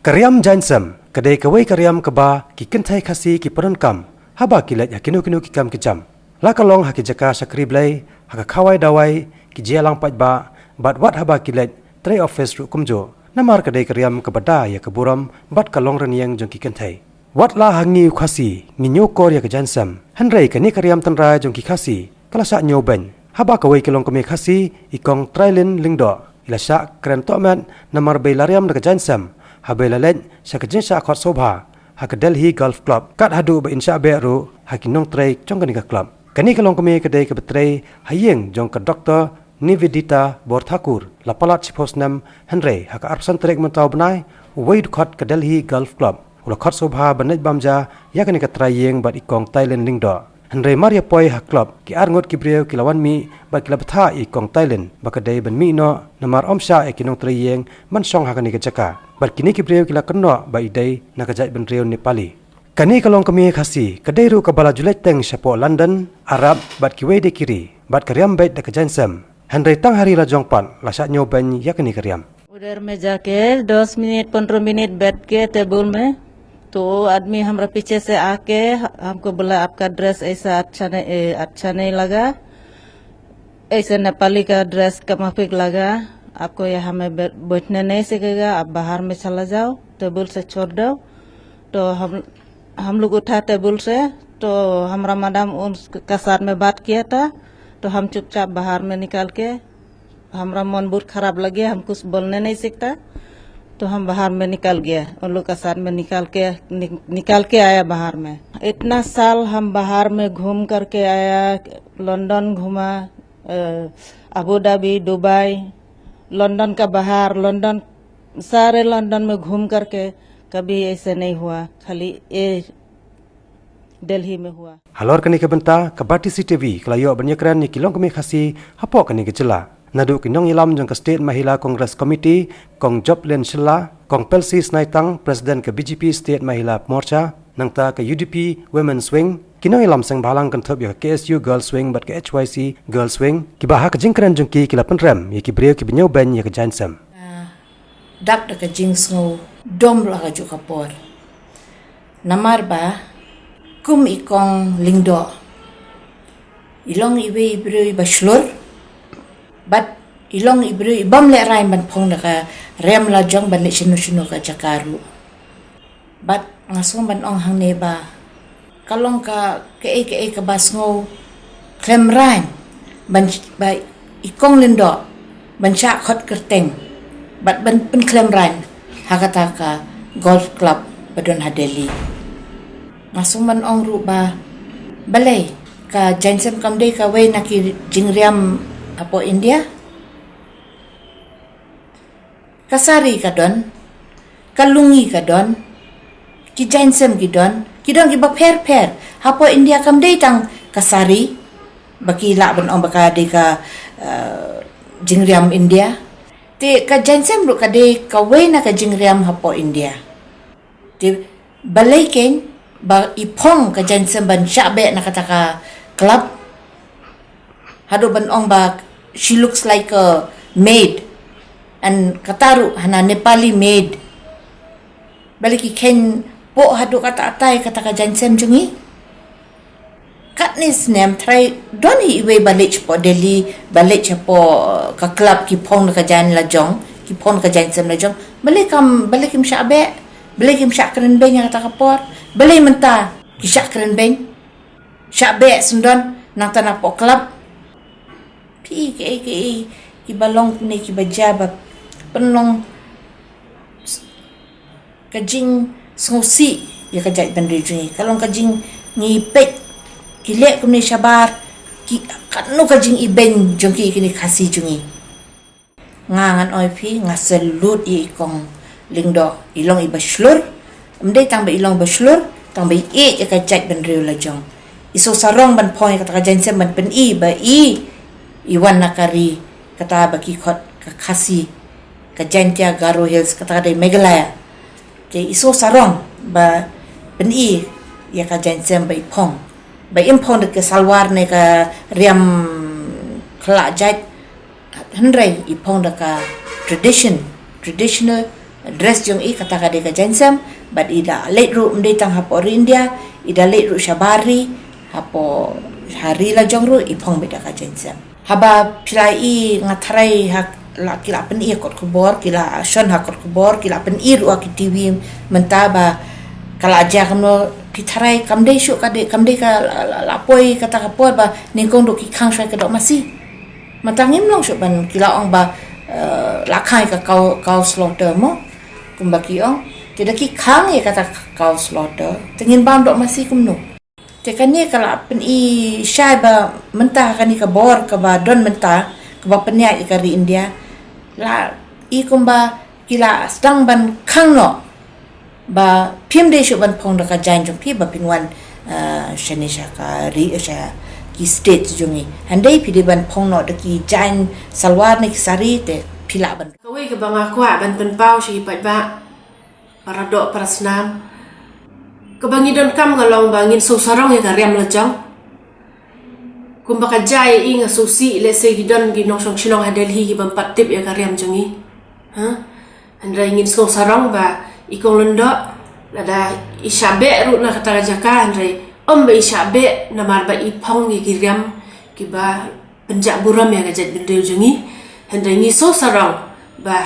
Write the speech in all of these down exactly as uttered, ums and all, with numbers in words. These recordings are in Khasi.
Ka riam jaiñsem ka dei kawei ka riam kaba ki kynthei Khasi ki pyndonkam haba ki leit ha kino kino ki kam ki jam, la ka long ha ki jaka shakri blei, ha ka khawai dawai, ki jia lang paidbah, bad wat haba ki leit trei office ruh kumjuh. Namar ka dei ka riam kaba da ïa ka burom bad ka long rynieng jong ki kynthei. Wat la ha ngi u Khasi ngi ñiewkor ïa ka jaiñsem, hynrei kane ka riam tynrai jong ki Khasi ka la shah ñiewbeiñ. Haba kawei ka longkmie Khasi, i Kong Trailin Lyngdoh, i la shah kren tohmet namar ba i la riam da ka jaiñsem haba i la leit sha ka jingshah khot sngewbha ha ka Delhi Golf Club, kat haduh ba in shah beh ruh ha ki nongtrei jong kane ka club. Kane ka longkmie ka dei kaba trei ha ïing jong ka Doktor Nivedita Borthakur. La palat shiphew snem, hynrei ha ka arphew san tarik mynta u bnai, uwei u dkhot ka Delhi Golf Club u la khot sngewbha ban leit bam ja ïa kane ka trai ïing bad i Kong Trailin Lyngdoh. Hynrei mar ïa poi ha club, ki arngut ki briew ki la wan mih bad ki la bthah ïa i Kong Trailin ba ka dei ban mih noh namar ym shah ïa ki nongtrei ïing ban shong ha kane ka jaka. Bad kine ki briew ki la kynnoh ba i dei na ka jaitbynriew Nepali. Kane ka longkmie Khasi ka dei ruh kaba la ju leit teng shapoh London, Arab bad kiwei de ki ri, bad ka riam beit da ka jaiñsem. Hynrei tang ha ri lajong pat la shah ñiewbeiñ ïa kane ka riam. उधर में जाके दस मिनट, पन्द्रह मिनट बैठ के टेबल में, तो वो आदमी हमारा पीछे से आके हमको बोला, "आपका ड्रेस ऐसा अच्छा नहीं, ए, अच्छा नहीं लगा, ऐसे नेपाली का ड्रेस का माफिक लगा, आपको यहाँ में बै-, बैठने नहीं सकेगा, आप बाहर में चला जाओ, टेबल से छोड़ दो।" तो हम, हम लोग उठा टेबल से, तो हमारा मैडम उनका साथ में बात किया था, तो हम चुपचाप बाहर में निकाल के, हमारा मन बहुत खराब लगे, हम कुछ बोलने नहीं सीखता, तो हम बाहर में निकल गया, उन लोग का साथ में निकाल के, नि-, निकाल के आया बाहर में। इतना साल हम बाहर में घूम करके आया, लंदन घूमा, अ, अबू धाबी, दुबई, लंदन का बाहर, लंदन, सारे लंदन में घूम करके कभी ऐसे नहीं हुआ, खाली ये दिल्ली में हुआ। Halor kane ka bynta, ka Batesi TV ka la ïoh ban ïakren ïa ki longkmie Khasi hapoh kane ka jylla. Naduh ki nongïalam jong ka State Mahila Congress Committee, Kong Joplin Shylla, Kong Pelsi Snaitang, President ka B J P State Mahila Morcha, nangta ka U D P Women's Wing, ki nongïalam seng bhalang kynthup ïa ka K S U Girls Wing bad ka H Y C Girls Wing, kiba ha ka jingkren jong ki ki la pynrem ïa ki briew kiba ñiewbeiñ ïa ka jaiñsem. Ah, dap da ka jingsngew dom la ka juh ka por. Namar ba, kum i Kong Lyngdoh, i long iwei i briew iba shlur, bad i long i briew i bym lehraiñ ban phong da ka riam lajong ban leit shano shano ka jaka ruh. Bad nga sngew ban ong hangne ba ka long ka, kaei kaei kaba sngew khlem raiñ ban, ba i Kong Lyngdoh ban shah khot kyrteng bad ban pynkhlem raiñ ha kata ka golf club ba don ha Delhi. Nga sngew ban ong ruh ba balei ka jaiñsem kam dei kawei na ki jingriam hapoh India. Ka sari ka don, ka lungi ka don, ki jaiñsem ki don, ki don kiba pher pher. Hapoh India kam dei tang ka sari ba ki lah ban ong ba ka dei ka, eh, jingriam India. Te ka jaiñsem ruh ka dei kawei na ka jingriam hapoh India. Te balei kein ba i phong ka jaiñsem ban shah beh na kata ka club, haduh ban ong ba she looks like a maid, and kata ruh hana Nepali maid. Balei ki kheiñ poh haduh katta katta ïa kata ka jaiñsem jong ngi? Katne snem trai don hi iwei ba leit shapoh Delhi, ba leit shapoh, eh, ka club, ki phong da ka jaiñ lajong, ki phong da ka jaiñsem lajong. Balei kam, balei kim shah beh? Balei kim shah kren beiñ ha kata ka por? Balei mynta ki shah kren beiñ? Shah beh syndon, nangta napoh club. Phi, kaei kaei kiba long ne kiba jia ba pynlong ka jingsngewsih ïa ka jaitbynriew jong ngi. Ka long ka jing, ngi peit, ki leh kumne shabar, ki, katno ka jingibeiñ jong ki ïa kine Khasi jong ngi. Nga ngan ong ïa phi, nga salute ïa i Kong Lyngdoh, i long iba shlur. Ym dei tang ba i long ba shlur, tang ba i ïeit ïa ka jaitbynriew lajong. I sngewsarong ban phong ïa kata ka jaiñsem ban pyni ba i, i wan na ka ri kata ba ki khot ka Khasi, ka Jaintia Garo Hills, kata ka dei Meghalaya. Te i sngewsarong ba pyni ïa ka jaiñsem ba i phong, ba im phong da ka salwar ne ka riam khlak jait, hynrei i phong da ka tradition, traditional, Dress jong i kata ka dei ka jaiñsem, bad i da leit ruh ym dei tang hapoh ri India, i da leit ruh shabar ri, hapoh ha ri la jong ruh i phong beit da ka jaiñsem. Haba phi la i nga tharai ha la ki la pyni ha kot khubor, ki la shon ha kot khubor, ki la pyni ruh ha ki T V mynta ba ka la jia kumno, phi tharai kam dei shuh ka dei, kam dei ka la, la, la poi kata ka por ba nyngkong dei ki khang shwa ka doh masi. Mynta ngim long shuh ban ki la ong ba, eh, la khang ka cow, cow slaughter mo. Kumba ki ong, te da ki khang ïa kata cow slaughter, te ngin bam doh masi kumno. Te kane ka la pyni shai ba mynta kane ka bor kaba don mynta, kaba pynïaid ïa ka ri India. La i kumba ki la sdang ban khang noh ba phim dei shuh ban phong da ka jaiñ jong phi ba phin wan, ah, shane sha ka ri, sha ki state jong i. Hynrei phi dei ban phong noh da ki jaiñ salwar ne ki sari, te phi lah ban. Kawei kaba nga kwah ban pynpaw sha ki paidbah, para doh para snam, kaba ngi donkam ka long ba ngin sngewsarong ïa ka riam la jong. Kumba ka jia ïa i nga sngewsih, lehse ki don ki nongshong shnong ha Delhi ki bym pat tip ïa ka riam jong i. Ha? Hynrei ngin sngewsarong ba i Kong Lyngdoh, lada i shah beh ruh na kata ka jaka, hynrei ym ba i shah beh namar ba i phong ïa ki riam kiba pynjah burom ïa ka jaitbynriew jong i. Hynrei ngi sngewsarong ba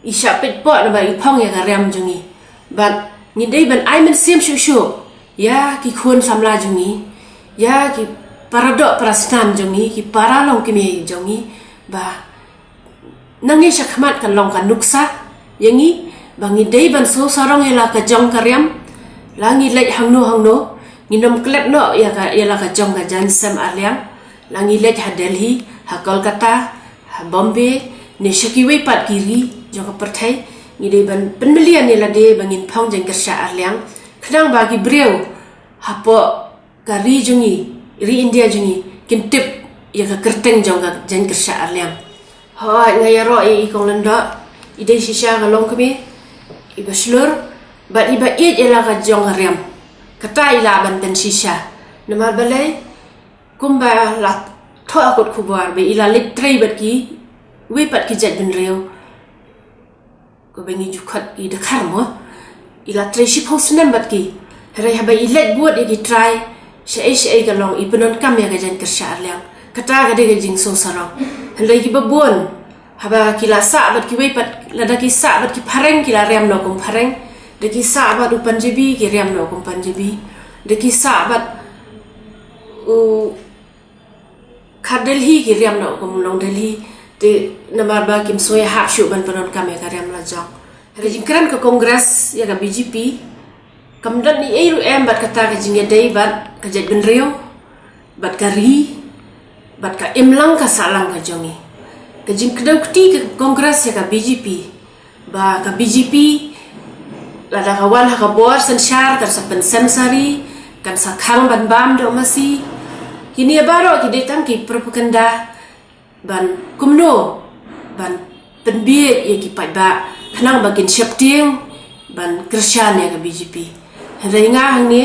i shah peit pok namar i phong ïa ka riam jong i. Bad ngi dei ban ai mynsiem shuh shuh ïa ki khun samla jong i, ïa ki para doh para snam jong i, ki para longkmie jong i, ba nangne shakhmat kan long ka nuksa ïa ngi, ba ngi dei ban sngewsarong ïa la ka jong ka riam. La ngi leit hangno hangno, ngin ym klet noh ïa ka, ïa la ka jong ka jaiñsem arliang. La ngi leit ha Delhi, ha Kolkata, ha Bombay, ne sha kiwei pat ki ri jong ka pyrthei, ngi dei ban pynmlien ïa lade ba ngin phong jaiñkyrshah arliang, khnang ba ki briew hapoh ka ri jong i, ri India jong i, kin tip ïa ka kyrteng jong ka jaiñkyrshah arliang. Hooid, nga ïaroh ïa i Kong Lyngdoh, i dei shisha ka longkmie iba shlur bad iba ïeit ïa la ka jong ka riam. Kata i lah ban pynshisha. Namar balei, kumba la thoh ha kot khubor ba i la leit trei bad kiwei pat ki jaitbynriew, kaba ngi ju khot i dkhar mo, i la trei shiphew snem bad ki. Hynrei haba i leit bud ïa ki trai, shaei shaei ka long, i pyndonkam ïa ka jaiñkyrshah arliang. Kata ka dei ka jingsngewsarong. Hynrei kiba bun, haba ki la sah bad kiwei pat, lada ki sah bad ki phareng ki la riam noh kum phareng, da ki sah bad u Punjabi ki riam noh kum Punjabi, da ki sah bad u khar Delhi ki riam noh kum long Delhi, te namar ba kim sngewhap shuh ban pyndonkam ïa ka riam la jong. Ka jingkren ka Congress ïa ka B J P kam don ei ei ruh em bad kata ka jingïadei bad ka jaitbynriew, bad ka ri, bad ka imlang ka sahlang ka jong i. Ka jingkdew kti ka Congress ïa ka B J P, ba ka B J P lada ka wan ha ka bor synshar kan sa pynsem sari, kan sa khang ban bam doh masi. Kine baroh ki dei tang ki propaganda ban kumno ban pynbieit ïa ki paidbah khnang ba kin sheptieng ban kyrshan ïa ka B J P. Hynrei nga hangne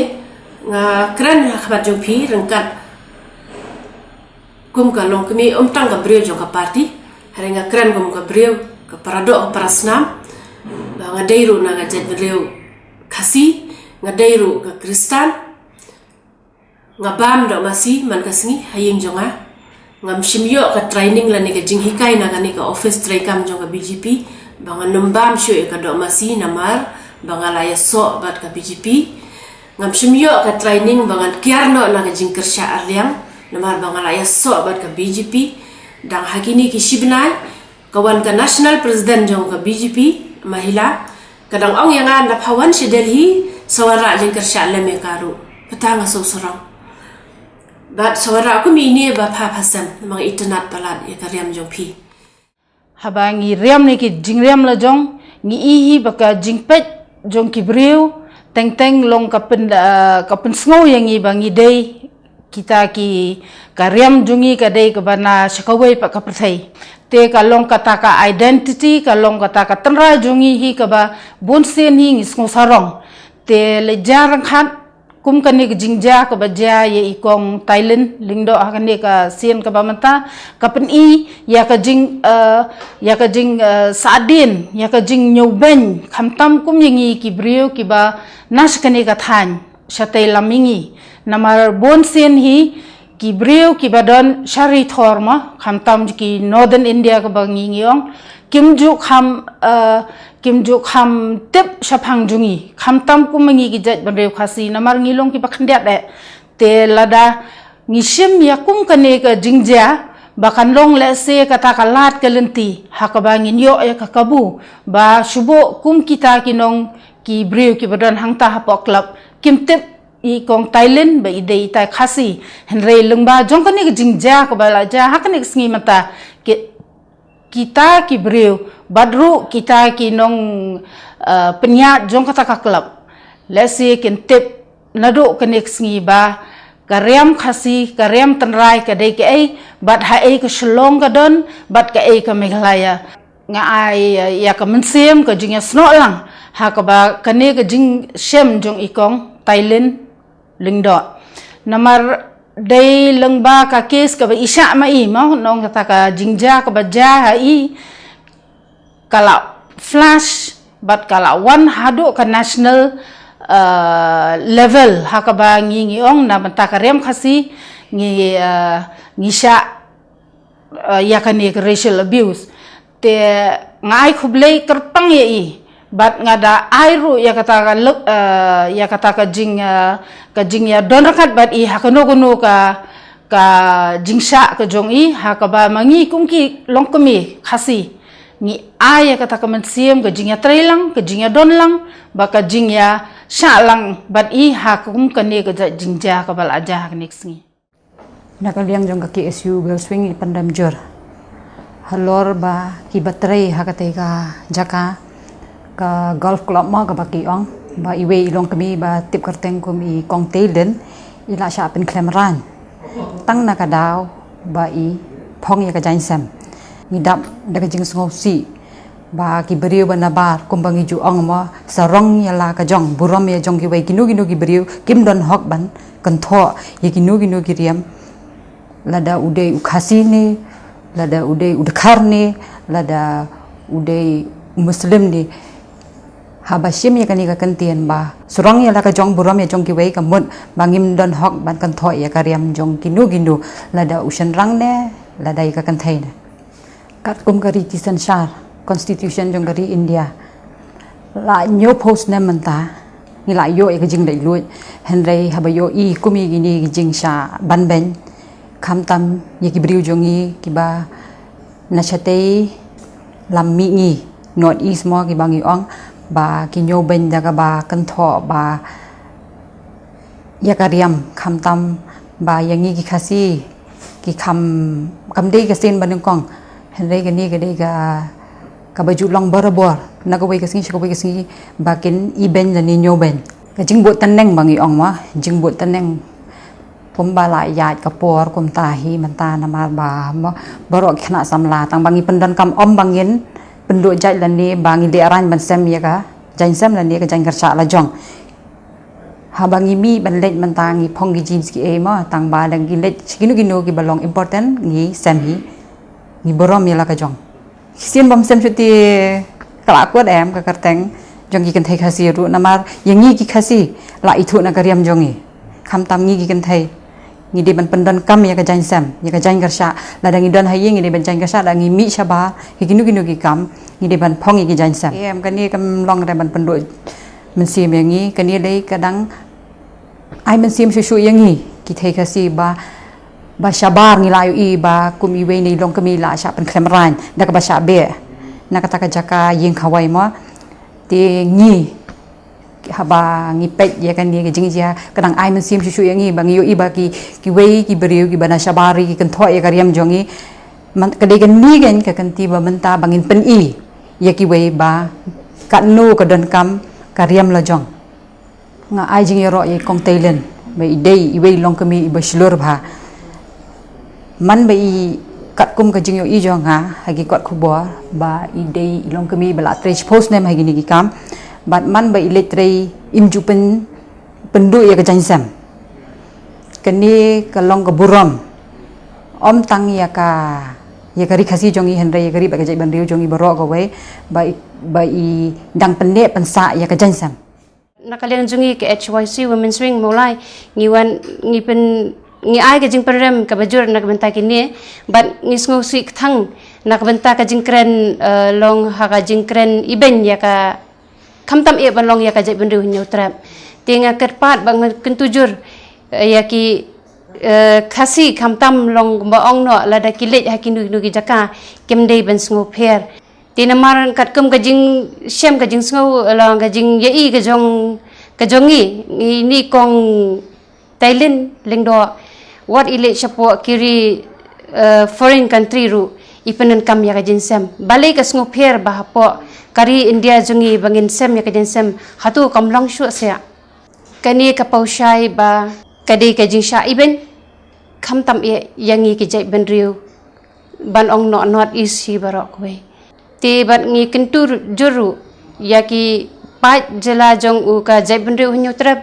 nga kren ha khmat jong phi ryngkat kum ka longkmie, ym tang ka briew jong ka party, hynrei nga kren kum ka briew, ka para doh, ka para snam, ba nga dei ruh na ka jaitbynriew Khasi, nga dei ruh ka Khristan, nga bam doh masi man ka sngi ha ïing jong nga. Ngam shym ïoh ka training lane ka jinghikai na kane ka office treikam jong ka B J P, ba ngan ym bam shuh ïa ka doh masi namar ba nga la ïasoh bad ka B J P. Ngam shym ïoh ka training ba ngan kiar noh na ka jingkyrshan arliang namar ba nga la ïasoh bad ka B J P. Dang ha kine ki shi bnai ka wan ka national president jong ka B J P, Mahila, ka dang ong ïa nga, nda pha wan sha Delhi sa wanrah jingkyrshan lem ïa ka ruh. Kata nga sngewsarong. Bad sa wanrah kum ine ba pha pha sem, namar nga itynnad palat ïa ka riam jong phi. Haba ngi riam ne ki jingriam la jong, ngi i hi ba ka jingpeit jong ki briew teng teng long ka pyn, ah, ka pynsngew ïa ngi ba ngi dei kita ki, ka riam jong ngi ka dei kaba na sha kawei pat ka pyrthei. Te ka long kata ka identity, ka long kata ka tynrai jong ngi hi kaba bun sien hi ngi sngewsarong. Te leit jar ryngkat Kum kane ka jingjia kaba jia ïa i kong Thailand Lyngdoh ha kane ka sien kaba mynta, ka pyni ïa ka jing, eh, ïa ka jing, eh, sahdien, ïa ka jingñiewbeiñ, khamtam kum ïa ngi ki briew kiba na sha kane ka thaiñ, shatei lam mihngi. Namar bun sien hi ki briew kiba don shari thor mo, khamtam ki Northern India kaba ngi ngi ong, kim ju kham, eh, kim ju kham tip shaphang jong ngi, khamtam kum ma ngi ki jait bynriew Khasi, namar ngi long kiba khyndiat eh. Te lada ngi shim ïa kum kane ka jingjia, ba kan long lehse kata ka lad ka lynti ha kaba ngin ïoh ïa ka kabu ba shu buh kum kita ki nong ki briew kiba don hangta hapoh club, kim tip i kong Thailand ba i dei itai Khasi. Hynrei lyngba jong kane ka jingjia kaba la jia ha kane ka sngi mynta, ki, kita ki briew bad ruh kita ki nong, eh, pynïaid jong kata ka club, lehse kin tip naduh kane ka sngi ba ka riam Khasi, ka riam tynrai ka dei kaei, bad haei ka Shillong ka don, bad kaei ka Meghalaya. Nga ai, eh, ïa ka mynsiem ka jingïasnoh lang ha kaba kane ka jingshem jong i kong Thailand Lyngdoh. Namar dei lyngba ka case kaba i shah ma i mo, nong kata ka jingjia kaba jia ha i, ka la flash bad ka la wan haduh ka national, eh, level ha kaba ngi ngi ong na bynta ka riam Khasi ngi, eh, ngi shah, eh, ïa kane ka racial abuse. Te nga ai khublei kyrpang ïa i bad nga da ai ruh ïa kata ka luk, eh, ïa kata ka jing, eh, ka jingïadon ryngkat bad i ha kano kano ka, ka jingshah ka jong i ha kaba ma ngi kum ki longkmie Khasi ngi ai ïa kata ka mynsiem ka jingïatreilang, ka jingïadonlang, ba ka jingïashah lang bad i ha kum kane ka jait jingjia kaba la jia ha kane ka sngi. Na ka liang jong ka K S U Girls Wing i pyndem jur halor ba kiba trei ha katei ka jaka, ka golf club mo kaba ki ong, ba iwei i longkmie ba tip kyrteng kum i kong Thailand i la shah pynkhlem rain. Tang na ka daw ba i phong ïa ka jaiñsem. Ngi dap da ka jingsngewsih ba ki briew ba nabar kumba ngi ju ong mo, sarong ïa la ka jong, burom ïa jong kiwei, kino kino ki briew kim don hok ban kynthoh ïa kino kino ki riam, lada u dei u Khasi ne, lada u dei u Dkhar ne, lada u dei u Muslim ne. Haba shim ïa kane ka kyntien ba sarong ïa la ka jong, burom ïa jong kiwei, ka mut ba ngim don hok ban kynthoh ïa ka riam jong kino kino, lada u shynrang ne, lada ïa ka kynthei ne. Katkum ka riti synshar, constitution jong ka ri India, la hynñiewphew snem mynta ngi la ïoh ïa ka jinglaitluid. Hynrei haba ïohi kum ïa kine ki jingshah banbeiñ, khamtam ïa ki briew jong ngi kiba na shatei lam mihngi, North East mo kiba ngi ong, ba ki hynñiewbeiñ da kaba kynthoh ba ïa ka riam, khamtam ba ïa ngi ki Khasi ki kham, kam dei ka sien banyngkong. Hynrei kane ka dei ka, kaba ju long barabor na kawei ka sngi sha kawei ka sngi, ba kin ibeiñ lane hynñiewbeiñ. Ka jingbud tneng ba ngi ong mo, jingbud tneng, kumba la ïaid ka por kumta hi mynta namar ba mo, baroh ki khynnah samla, tang ba ngi pyndonkam, ym ba ngin pynduh jait lane ba ngi lehrain ban sem ïa ka jaiñsem lane ka jaiñkyrshah la jong. Haba ngi mih ban leit mynta ngi phong ki jeans kiei mo, tang ba dang ngi leit sha kino kino kiba long important ngi sem hi, ngi burom ïa la ka jong. Sien bym sem shuti ka la kut em ka kyrteng jong ki kynthei Khasi ruh, namar ïa ngi ki Khasi la ithuh na ka riam jong ngi. Khamtam ngi ki kynthei ngi dei ban pyndonkam ïa ka jaiñsem, ïa ka jaiñkyrshah. Lada ngi don ha ïing ngi dei ban jaiñkyrshah, lada ngi mih shabar ha kino kino ki kam ngi dei ban phong ïa ki jaiñsem. Em, kane kam long re ban pynduh mynsiem ïa ngi, kane dei ka dang ai mynsiem shuh shuh ïa ngi ki thei Khasi ba, ba shabar ngi la ïohi ba kum iwei na i longkmie la shah pynkhlem rain da kaba shah beh na kata ka jaka ïing khawai mo. Te ngi, haba ngi peit ïa kane ka jingjia, ka dang ai mynsiem shuh shuh ïa ngi ba ngi ïohi ba ki, kiwei ki briew kiba na shabar ki kynthoh ïa ka riam jong ngi. Man, ka dei kane ka, ka kynti ba mynta ba ngin pyni ïa kiwei ba katno ka donkam ka riam la jong. Nga ai jingïaroh ïa i kong Thailand ba i dei iwei i longkmie iba shlur bha. Man ba i, katkum ka jingïohi jong nga ha ki kot khubor, ba i dei i longkmie ba la trei shiphew snem ha kine ki kam. Bad man ba i leit trei im ju pyn, Pynduh ïa ka jaiñsem. Kane ka long ka burom. Ym tang ïa ka, ïa ka ri Khasi jong ngi hynrei ïa ka ri bad ka jaitbynriew jong ngi baroh kawei, ba i, ba i dang pynneh pynsah ïa ka jaiñsem. Na ka liang jong ngi ka H Y C Women's Wing Mawlai, ngi wan, ngi pyn, ngi ai ka jingpynrem kaba jur na ka bynta kine, bad ngi sngewsih kthang na ka bynta ka jingkren, eh, long ha ka jingkren ibeiñ ïa ka, khamtam eh ban long ïa ka jaitbynriew Hynñiewtrep. Te nga kyrpad bad nga kyntu jur, eh, ïa ki, eh, Khasi khamtam long ba ong noh lada ki leit ha kino kino ki jaka kim dei ban sngewpher. Te namar katkum ka jingshem ka jingsngew, eh, long ka jingïohi ka jong, ka jong ngi, ngi ni kong Tailin Lyngdoh, wat i leit shapoh ki ri, eh, foreign country ruh i pyndonkam ïa ka jaiñsem. Balei ka sngewpher ba hapoh ka ri India jong ngi ba ngin sem ïa ka jaiñsem, hato kam long shuh seh? Kane ka pynshai ba ka dei ka jingshah ibeiñ, khamtam eh ïa ngi ki jaitbynriew ban ong noh North East hi baroh kawei. Te bad ngi kyntu jur ruh ïa ki paid jylla jong u ka jaitbynriew Hynñiewtrep,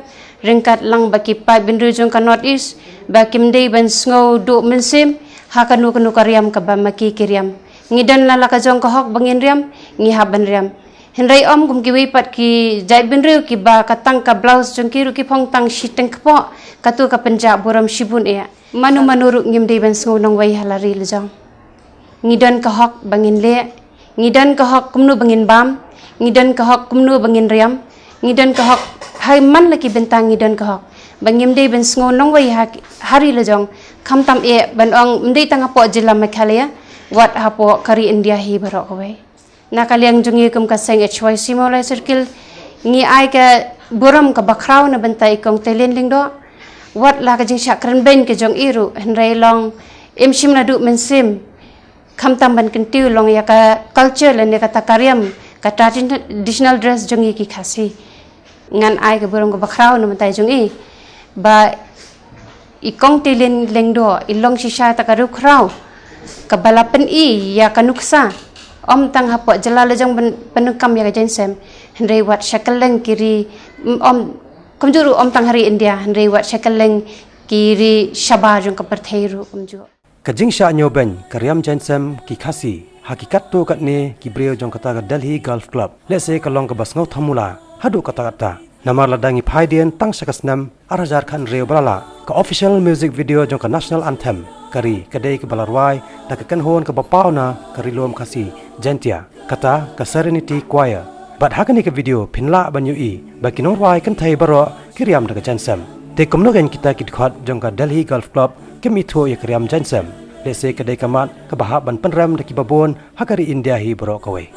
ryngkat lang bad ki paid bynriew jong ka North East, ba kim dei ban sngewduh mynsiem ha kano kano ka riam kaba ma ki ki riam. Ngi don la la ka jong ka hok ba ngin riam, ngi hap ban riam. Hynrei ym kum kiwei pat ki jaitbynriew kiba ka tang ka blouse jong ki ruh ki phong tang shiteng kpoh, kato ka pynjah burom shibun eh. Mano mano ruh ngim dei ban sngew nongwei ha la ri la jong. Ngi don ka hok ba ngin leh, ngi don ka hok kumno ba ngin bam, ngi don ka hok kumno ba ngin riam, ngi don ka hok ha man la ki bynta ngi don ka hok. Ba ngim dei ban sngew nongwei ha, ha ri la jong, khamtam eh ban ong ym dei tang hapoh jylla Meghalaya, wat hapoh ka ri India hi baroh kawei. Na ka liang jong ngi kum ka seng H Y C Mawlai Circle, ngi ai ka burom kaba khraw na bynta i kong Tailin Lyngdoh. Wat la ka jingshah kren beiñ ka jong i ruh, hynrei long im shym la duh mynsiem, khamtam ban kyntiew long ïa ka culture lane kata ka riam, ka traditional dress jong ngi ki Khasi. Ngan ai ka burom kaba khraw na bynta i jong i. Ba i kong Tailin Lyngdoh i long shisha ta ka riewkhraw kaba la pyni ïa ka nuksa, ym tang hapoh jylla la jong ban pyndonkam ïa ka jaiñsem, hynrei wat sha kylleng ki ri, ym, ym, kumjuh ruh ym tang ha ri India, hynrei wat sha kylleng ki ri shabar jong ka pyrthei ruh kumjuh. Ka jingshah ñiewbeiñ ka riam jaiñsem ki Khasi ha ki katto katne ki briew jong kata ka Delhi Golf Club, lehse ka long kaba sngewthuh mula haduh katta katta. Namar lada ngi peit dien tang sha ka snem ar hajar khathynriew ba la lah, ka official music video jong ka national anthem ka ri ka dei kaba la rwai da ka kynhun kaba paw na ka Ri Lum Khasi Jaiñtia, kata ka Serenity Choir. Bad ha kane ka video phin lah ban ïohi ba ki nongrwai kynthei baroh ki riam da ka jaiñsem. Te kumno kein kita ki dkhot jong ka Delhi Golf Club kim ithuh ïa ka riam jaiñsem? Lehse ka dei ka mat kaba hap ban pynrem da kiba bun ha ka ri India hi baroh kawei.